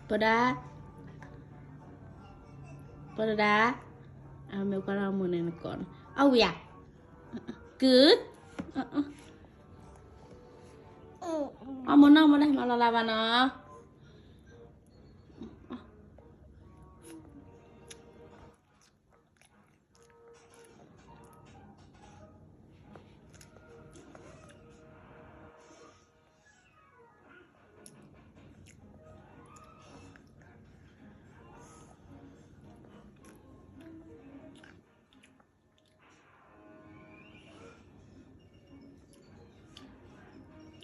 ပဒၣ်, ပဒၣ်, အမ့ၢ်ကွၢ်လၢအမိၢ်န့ၣ်နကိးနီၤ, အဝံၤဧါ, ကု, အမိၢ်နီၤ မိၢ်ဒၣ် မၤလီၤလၢ်ဘၣ်နီၤ.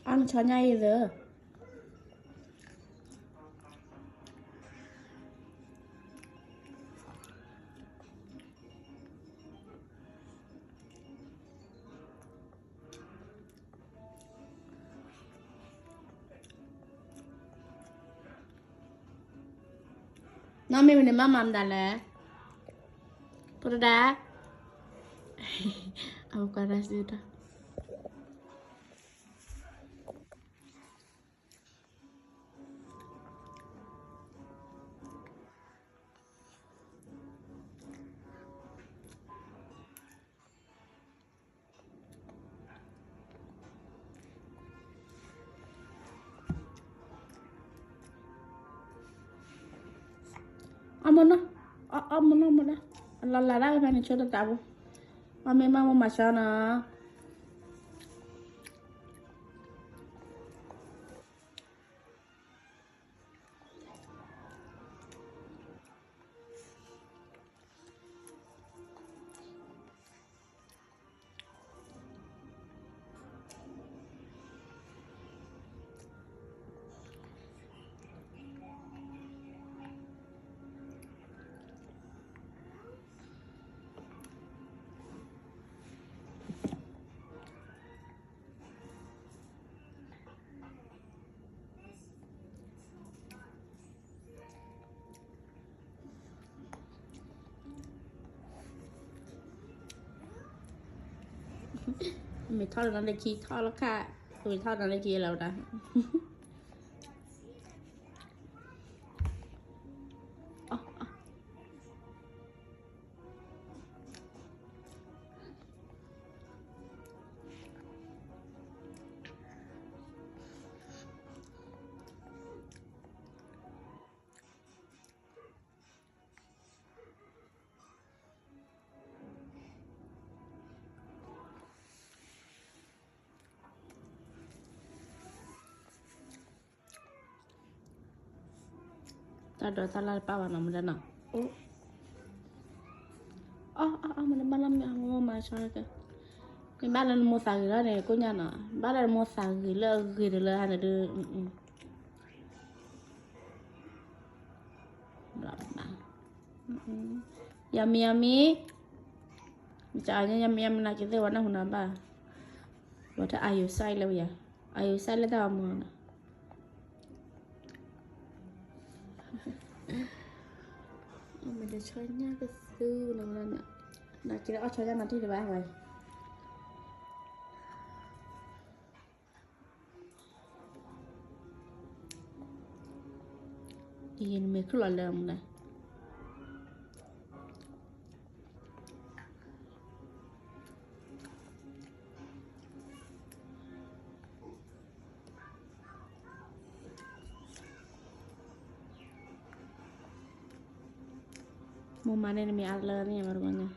အါနဆီညါအံၤသၢ နီၢ်မ့ၢ်ဝဲန့ၣ် မၤမၤမတၤလဲၣ်, ပတဒၣ်, အဝဲကွၢ်တၢ်စံးတၢ် အမနီၤ, အမနီၤမနီၤ, လီၤလးဒၣ်ဝဲဖဲန့ၣ် ဆိတတးဘိ, အမ့ၢ်မၤမၤမၤဆါနီၤ. မ့ၢ်ထီၣ်လီၤနၤလၢခံ ထီၣ်လီၤခါ, မ့ၢ်ထီၣ်နၤလၢခံလီၤဝဲဒၣ်. တၢ်ဒိးတၢ်လၢ်တပာ်ဘၣ်နီၤ မတၤနီၤ, အီၣ်အီၣ်အီၣ် မတၤဘၣ်လၢမ့ၢ်အမိၢ်မၤဆီကဲ, မ့ၢ်ဘၣ်လၢနမိၢ်သးဂ့ၤလီၤန့ၣ် ကိၣ်ညါနီၤ, ဘၣ်လၢနမိၢ်သးဂ့ၤလၢအဂ့ၤတလၢဟါန့ၣ်ဒုး Yummy, yummy. မ့ၢ်က yummy, yummy နာ်က့သ့ၣ်ဝဲနၢ်ဟူနၤဘၣ်, ဝဲတၢ်အာရုံစိုက်လၢဝဲယၤ, အာရုံစိုက်လၢတၢ်အမူနီၤ, မ့ၢ်တဆီညၣ်ကသူနီၤ, နာ်က့လၢအီၣ်ဆီညၣ်နီၤတံၢ်တဘၣ်ဝဲ ယနမ့ၢ်ခုၣ်လီၤလၢမူနီၤ, မိၢ်မၤန့ၣ် နမ့ၢ်အါလၢန့ၣ် မၤတဘၣ်န့ၣ်,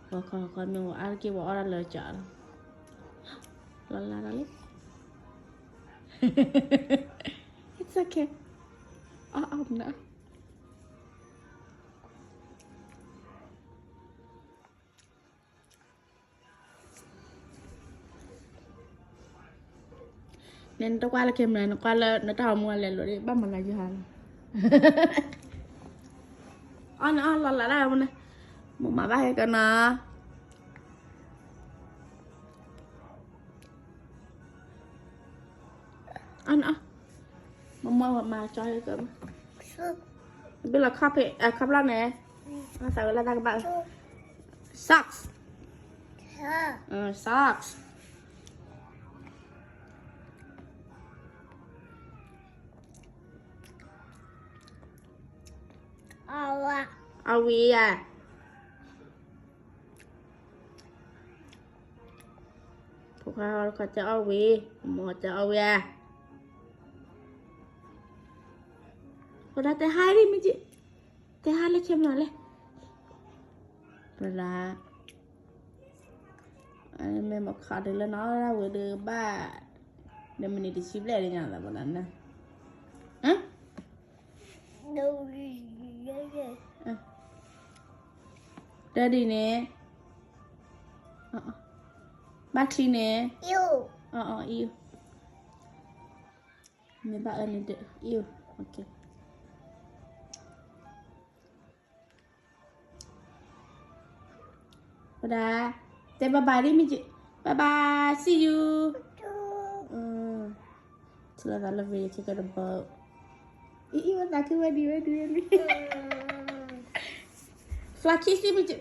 ပှၤခီခီမ့ၢ်ဝဲအါတက့ၢ် ပှၤအီၣ်ဒၣ်လၢကၠီလီၤ, လီၤလၢ်လၢ်လံ, It's okay, အီၣ်အီၣ်မနုၤ န့ၣ်နတကွၢ်လၢ camera နကွၢ်လၢနတၢ်အိၣ်မူအလဲၤလိာ်ဒံး ဘၣ်မၤလၢယဟါလီၤ, အီၣ်န့ၣ်အီၣ်လီၤလၢ်ဒၣ်မနုၤ, မိၢ်မၤဘၣ်ဟဲကနီၤ, အီၣ်န့ၣ်အီၣ်, မိၢ်မၤကၠီဟဲက, ဘ့ၣ်လီၤခီၣ်ဖံး အခီၣ်ဖျီၣ်န့ၣ်, သးဝဲလၢတၢ်ကဘၣ်, socks, socks. အီၣ်ဝံၤဧါ. ဖိခွါဟီၣ်တခီကၢအီၣ်ဝံၤ, မိၢ်ကၢအီၣ်ဝံၤဧါ. ဖိဒါတဲဟါဒ်မ့ၢ်က့, တဲဟါလၢခဲမနီၤလဲၣ်. ဖိဒါ, မ့ၢ်မခီဒုးလၢနီၢ်ရၣ်ဝဲဒုးဘၣ်, ဒီးမုၢ်နံၤတဆံဘျဲၣ်လၢညါလၢဖိဒါနၤ. တၢ်ဒ်န့ၣ်, ဘၣ်ထံန့ၣ်, မ့ၢ်ဘၣ်အၢန့ၣ်ဒ်, ဖိဒါ, တဲ bye bye ဒ်မ့ၢ်က့, bye bye, see you. ထူလီၤသးလၢ video ခဲကတဘီ, အံၤ အံၤ ဝဲသးခုဝဲဒံးဝဲဒံးဝဲဒံး, fly kiss ဒ်မ့ၢ်က့,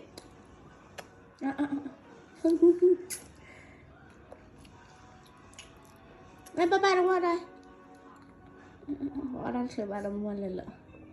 ဘၣ်ဘၣ် တဝီဒီး, အီၣ်ဒၣ်တချုးဘၣ်ဒီးမ့ၢ်လဲၤလၢ